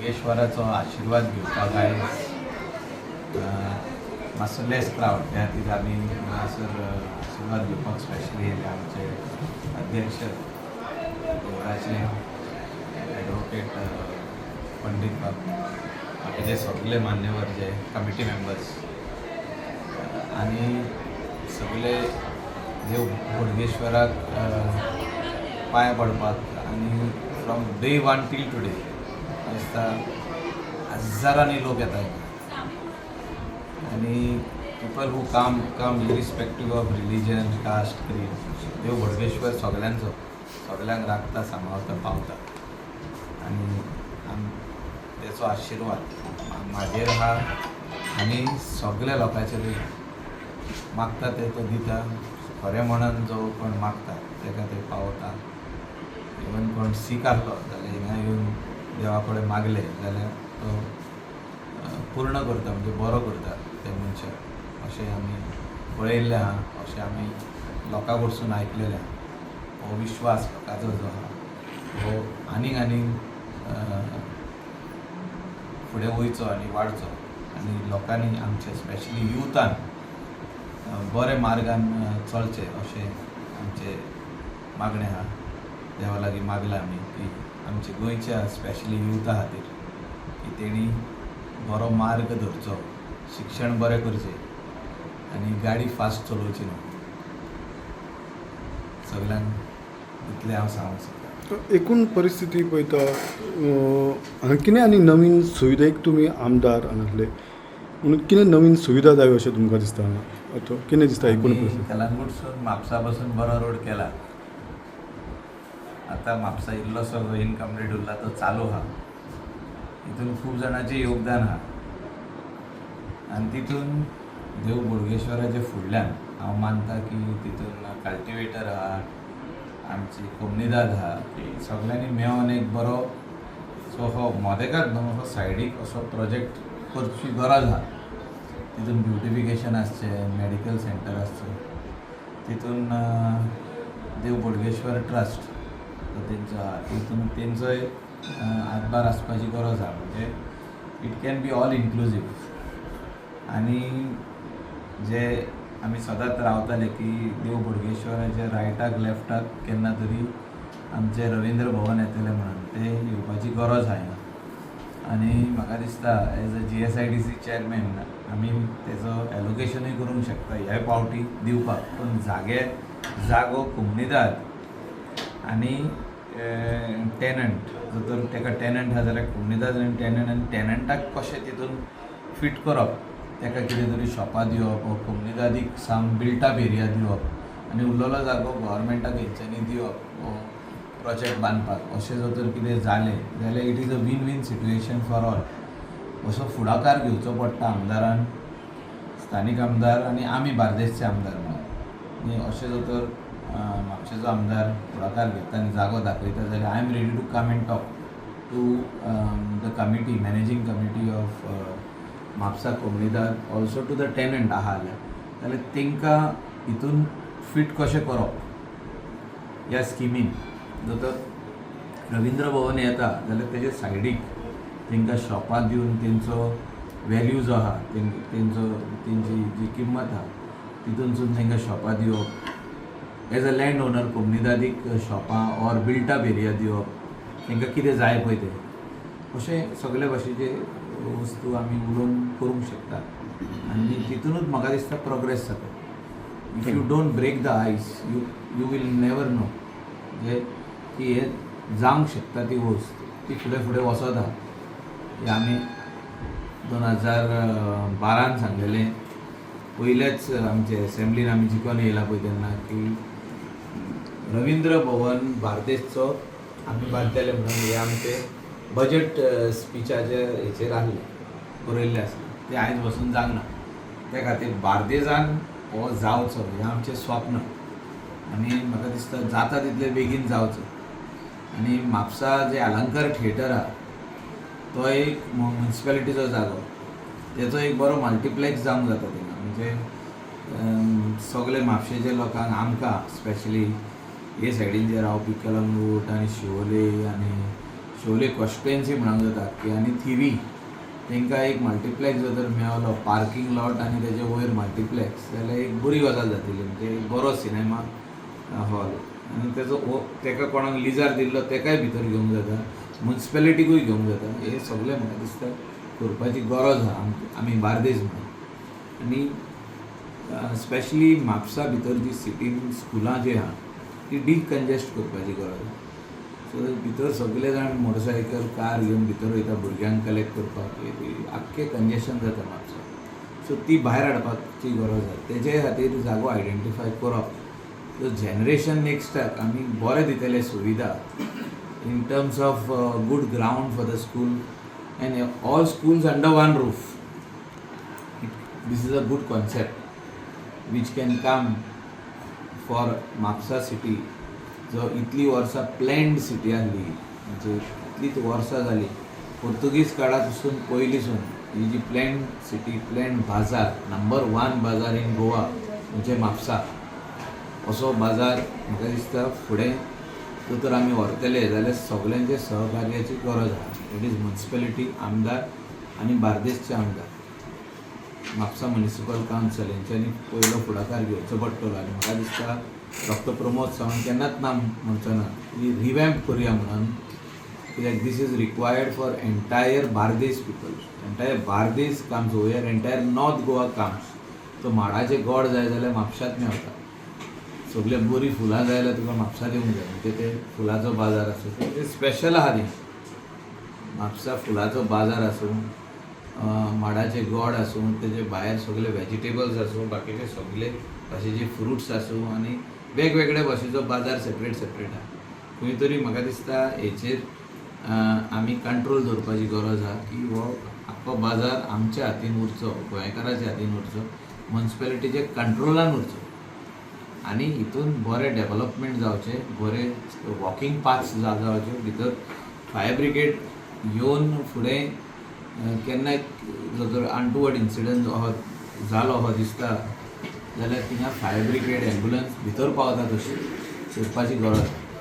बोडगेश्वराचो आशिर्वाद घेवपाक आयज मातसो लेस क्रावड. त्या खातीर आमी हांगासर आशिर्वाद घेवपाक स्पेशली येयले. आमचे अध्यक्ष देवळाचे एडवोकेट पंडीत बाब, बाकीचे सगळे मान्यवर, जे कमिटी मेंबर्स आनी सगळे देव बोडगेश्वराक पांय पडपाक. आनी from day one till today दिसता हजारांनी लोक येता हिंगा आनी people who come irrespective of religion, caste, creed. देव बोडगेश्वर सगल्यांचो, सगल्यांक राखता, सांबाळता, पावता आनी तेचो आशिर्वाद म्हाजेर आहा आनी सगल्या लोकांचेरूय. मागता ते तो दिता. खरें म्हणून जो कोण मागता ताका ते पावता. इवन कोण सीक आहलो जाल्यार हिंगा येवन देवा कडेन मागलें जाल्यार तो पूर्ण करता, म्हणजे बरो करता त्या मनशाक, अशें आमी पळयल्लें आहा, अशें आमी लोकां कडसून आयकलेलें आहा. हो विश्वास लोकांचो जो आहा हो आनीक आनीक फुडें वयचो आनी वाडचो आनी लोकांनी, आमच्या स्पेशली युथान बऱ्या मार्गान चलचें अशें आमचें मागणें आहा. देवा लागीं मागलां आमी की आमच्या गोंयच्या स्पेशली युथा खातीर की तेणी बरो मार्ग धरचो, शिक्षण बरें करचें आनी गाडी फास्ट चलोवची न्हू. सगल्यांक इतलें हांव सांगूंक सोदतां. एकूण परिस्थिती पळयता, हांगा कितें आनी नवीन सुविधेक तुमी आमदार हांगासले म्हणून कितें नवीन सुविधा जाय अशें तुमकां दिसता हांगा अथवा कितें दिसता एकूण आमी परिस्थिती? कलंगूटसून म्हापसा पासून बरो रोड केला. आतां म्हापसा इल्लोसो जो इनकम्प्लीट उरला तो चालू आहा. हितून खूब जाणांचें योगदान आहा आनी तितून देव बोडगेश्वराच्या फुडल्यान हांव मानता की तितून कल्टिवेटर आहा, आमची कोमनिदाद आहा की सगल्यांनी मेळोन एक बरो सो हो मोदेकात न्हू, असो सायडीक असो प्रोजेक्ट करची गरज आहा. तितून ब्युटिफिकेशन आसचें, मॅडिकल सेंटर आसचें, तितून देव बोडगेश्वर ट्रस्ट जो तेंचो आहा तितून तेंचोय हातभार आसपाची गरज आहा. म्हणजे it can be all inclusive. आनी जे आमी सदांच रावताले की देव बोडगेश्वराच्या रायटाक लेफ्टाक केन्ना तरी आमचें रविंद्र भवन येतलें म्हणून, तें येवपाची गरज आहा हिंगा. आनी म्हाका दिसता as a GSIDC chairman आमी तेजो एलोकेशनूय करूंक शकता ह्या पावटी दिवपाक, पूण जागो कोमनिदाद आनी टेनंट, जर तर ताका टेनंट आहा जाल्यार कोमनिदाद आनी टेनंट आनी टेनंटाक कशें तितून फिट करप, ताका कितें तरी शॉपां दिवप वो कोमनिदादीक सम बिल्ट अप एरिया दिवप आनी उरलेलो जागो गोवोरमेंटाक हेंच्यांनी दिवप वो प्रोजेक्ट बांदपाक, अशें जर तर कितें जालें जाल्यार it is a win win situation for all. असो फुडाकार घेवचो पडटा आमदारान, स्थानीक आमदार आनी आमी बार्देसचे आमदार म्हणून. आनी अशें जर तर म्हापशेचो आमदार फुडाकार घेता आनी जागो दाखयता जाल्यार I am ready to come and talk to the committee, managing committee of Mapusa Comunidade, also to the tenant आहा जाल्यार, जाल्यार तांकां हितून फिट कशें करप ह्या स्किमीन. जर तर रविंद्र भवन येता जाल्यार तेजे सायडीक तांकां शॉपां दिवन तेंचो वेल्यू जो आहा, तेंचो तेंची जी किंमत आहा तितूनसून तांकां शॉपां दिवप, एज अ लँड ओनर कोमनिदादीक शॉपां ऑर बिल्ट अप एरिया दिवप, तांकां कितें जाय पळय तें, अशें सगळे भाशेचे वस्तू आमी उलोवन करूंक शकता आनी तितूनच म्हाका दिसता प्रोग्रेस जाता. If you don't break the ice, you will never know म्हणजे की हे जावंक शकता. ती वस्त ती फुडें फुडें वचत आहा. हे आमी 2012न सांगलेलें, पयलेच आमचे एसेंब्लीन आमी जिखोन येयला पळय तेन्ना की रविंद्र भवन बार्देसचो आमी बांदतले म्हणून. हे आमचे बजट स्पिचाचे हेचेर आहलें, बरयल्लें आसलें. तें आयज बसून जावंक ना. त्या खातीर बार्देजान हो जावचो हें आमचें स्वप्न आनी म्हाका दिसता जाता तितले बेगीन जावचो. आनी म्हापसा जे अलंकार थिएटर आहा तो एक म्युनिसिपेलिटीचो जागो, तेचो एक बरो मल्टिप्लेक्स जावंक जाता थिंगा. म्हणजे सगळे म्हापशेच्या लोकांक, आमकां स्पेशली हे सायडीन जे रावपी कलंगूट आनी शिवोले आनी शिवोले कॉन्स्टिट्युएन्सी म्हणूंक जाता की आनी थिवी तांकां एक मल्टिप्लॅक्स जर तर मेवलो, पार्कींग लॉट आनी तेजे वयर मल्टिप्लॅक्स, जाल्यार एक बरी गजाल जातली. म्हणजे एक बरो सिनेमा हॉल आनी तेजो तेका कोणाक लिजार दिल्लो तेकाय भितर घेवंक जाता, मुन्सिपेलिटीकूय घेवंक जाता. हें सगळें म्हाका दिसता करपाची गरज आहा आमी बार्देस म्हणून. आनी स्पेशली म्हापसा भितर जी सिटीन स्कुलां जी आहा ती डिकंजेस्ट करपाची गरज आहा. सो भितर सगळे जाण मोटरसायकल, कार घेवन भितर वयता भुरग्यांक कलेक्ट करपाक, आख्खें कंजेशन जाता म्हापसा. सो ती भायर हाडपाची गरज आहा. तेजे खातीर जागो आयडेंटिफाय करप. सो जनरेशन नेक्स्टाक आमी बरें दितले सुविधा in terms of good ground for the school and all schools under one roof. This is a good concept which can come for Mapusa city, जो इतली वर्सां प्लॅन्ड सिटी आहली. म्हणजे इतलीच वर्सां जालीं पोर्तुगीज काळा पासून, पयलींसून ही जी प्लॅन्ड सिटी, प्लॅन्ड बाजार, नंबर वन बाजार इन गोवा म्हणजे म्हापसा. असो बाजार म्हाका दिसता फुडें तो तर आमी व्हरतले जाल्यार सगल्यांचे सहकार्याची गरज आहा. It is municipality, आमदार आनी बार्देसचे आमदार, म्हापसा म्युनिसिपल कावन्सिल हेंच्यांनी पयलो फुडाकार घेवचो पडटलो. आनी म्हाका दिसता डॉक्टर प्रमोद सावंत केन्नाच ना म्हणचो ना की रिवॅम्प करुया म्हणून, कित्याक this is required for entire Bardez people. Entire Bardez comes over, entire North Goa comes. तो माडाचे गोड जाय जाल्यार म्हापशांत मेवता. सगळे बरीं फुलां जाय जाल्यार तुका म्हापसा येवंक जाय. म्हणजे ते फुलाचो बाजार आसूं, ते स्पेशल आहा ती म्हापसा. फुलाचो बाजार आसूं, माडाचे गोड आसूं, तेजे भायर सगळे वेजिटेबल्स आसूं, बाकीचे सगळे भाशेचे फ्रुट्स आसूं आनी वेगवेगळे भाशेचो बाजार सेपरेट सेपरेट आहा. खंय तरी म्हाका दिसता हेचेर आमी कंट्रोल दवरपाची गरज आहा की हो आख्खो बाजार आमच्या हातीन उरचो, गोंयकाराच्या हातीन उरचो, मुन्सिपेलिटीच्या कंट्रोलान उरचो आनी हितून बरें डेवलपमेंट जावचें, बरें वॉकिंग पाथ्स जावचे. भितर फायर ब्रिगेड येवन फुडें केन्नाय जर अनटुवर्ड इन्सिडंट अहो जालो अहो दिसता जाल्यार थिंगा फायर ब्रिगेड, एम्बुलन्स भितर पावता तशी करपाची गरज आहा.